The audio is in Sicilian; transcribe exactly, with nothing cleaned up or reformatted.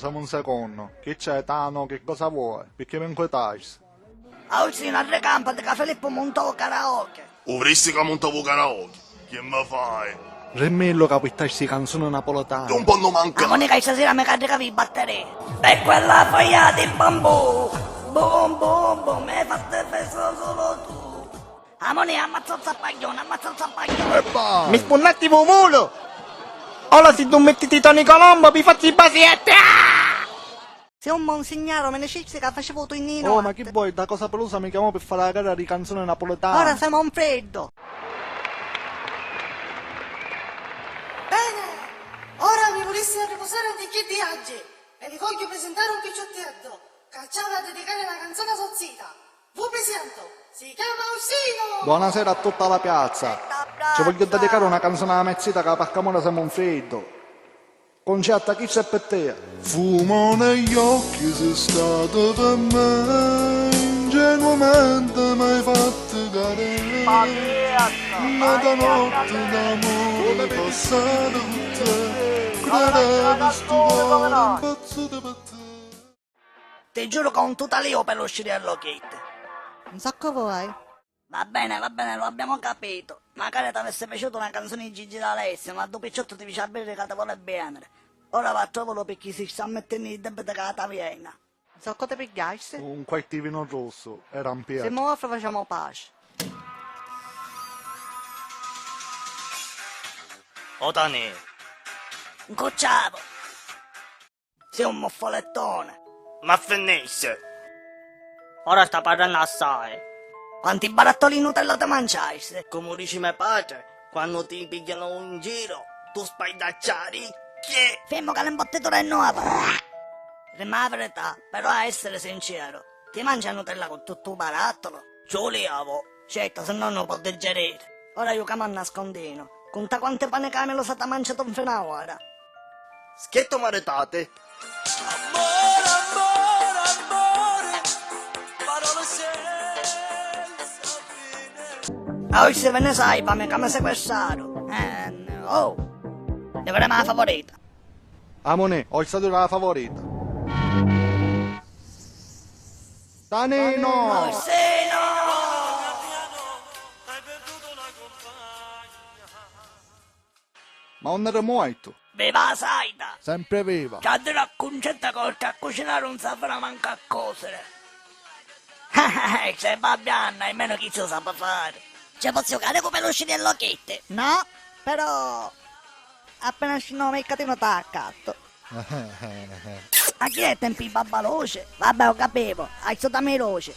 Semu un secondu. Chi c'è, Tano? Chi cosa vuoi? Picchì mi nquitasti? Austino, arricampati ca Filippu munta u karaoke. U vrissi ca muntava u karaoke? Chi mi fai? Rimmillu ca pittasti i canzuni napulitani. Chi un ponnu mancari. Amoni ca stasira mi carricavi i batterii. Pe quella foglia di bambù. Bum bum bum, mi hai fatto il fesso solo tu. Amoni, ammazza il zappaglione, ammazza il zappaglione. Eppa! Mi spunnatti u mulu! Ora si tu mettiti Toni Colombo, vi fazzu i basietti! Ah! Si un monsignaro mi dicessi ca facevo tu in Oh, ma chi vuoi? Da cosa pelusa mi chiamò per fare la gara di canzone napoletana? Ora siamo un freddo. Bene, ora mi vulessi a riposare anziché di oggi e vi voglio presentare un picciottiello che ci ha da dedicare la canzone sozzita. Vi presento, si chiama Ursino! Buonasera a tutta la piazza. Ci voglio dedicare una canzone alla mia zita che pacca mora siamo un freddo. Concetta, chi c'è per te? Fumo negli occhi sei stato per me, ingenuamente m'hai fatto cadere. Nata notte d'amore passata con te, credevo sto cuore impazzuto per te. Ti giuru ca un tutalìu pelu sciriello chitti. Nsoccu vuoi? Va bene, va bene, lo abbiamo capito. Macari t'avessi piaciuto una canzone di Gigi D'Alessio, ma ddu picciottu ti dici a viri ca ti voli bieniri. Ora va a trovalu picchì si sta mettennu i debiti ca t'avìa. Nsoccu ti pigghiasti? Un quart di vino rosso, era un piatto. Si mi offri facciamo pace. O Tani. Ncucciavu. Sei un muffolettone. Ma finisci! Ora sta parrannu assai. Quanti barattoli di Nutella ti manciasti? Comu dici me patri, quannu ti pigghianu in giru, tu spaidacci a ricchi! Fermu ca l'imbottitura è nova! Rimma a verità, però a essiri sinceru, ti manci a Nutella cu tuttu u barattulu? Ci u liavu! Certu, si no nun u po' digeriri. Ora jucamu a nascondinu. Cunta quanti pani ca mi lu sata manciatu nfinu a ora. Schiettu maritati. Amore, amore, amore, parole senza fine. Ah, oi si ve ne sai, pami ca mi sequestraru. Eh, oh, diviremu la favorita. Amunì, oi sta dura la favorita. Tanino! Orsino! Ma unni eri muortu? Viva a saita! Sempre viva! Ci a diri a Cuncetta ca oltri a cucinari un sa fari mancu a cosiri. Se babbianna, almenu chi si u sapi fari. Ci pozzu jucari cu pelusci di Hello Kitty? No, però appena scinnu u mercatinu t'accattu. A chi è tempi di babbaluci? Vabbè, u capivu, alzatami i luci.